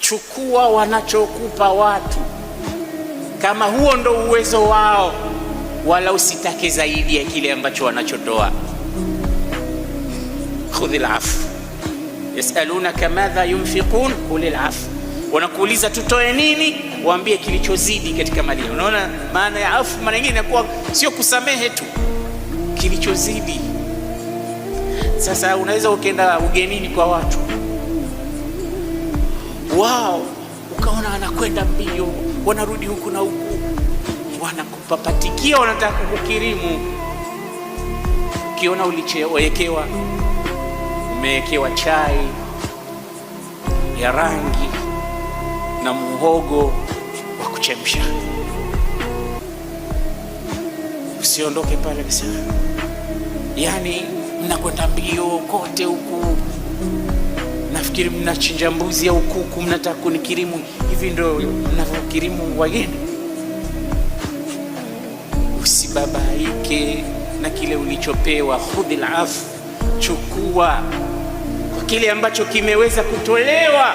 Chukua wanachokupa watu, kama huo ndo uwezo wao, wala usitake zaidi ya kile ambacho wanachotoa. Khudhil afu, yasalunaka madha yunfiqun qulil afu, wanakuuliza tutoe nini, waambie kilichozidi katika mali. Unaona maana ya afu, mara nyingine inakuwa sio kusamehe tu, kilichozidi. Sasa unaweza ukienda ugenini kwa watu wao, ukaona wanakwenda mbio, wanarudi huku na huku, wanakupapatikia, wanataka kukukirimu. Ukiona ulichowekewa, umewekewa chai ya rangi na muhogo wa kuchemsha, usiondoke pale kabisa. Yani mnakwenda mbio kote huku, nafikiri mnachinja mbuzi au kuku, mnataka kunikirimu. Hivi ndo mnavyokirimu wageni? Usibabaike na kile ulichopewa. Khudhil afu, chukua kwa kile ambacho kimeweza kutolewa.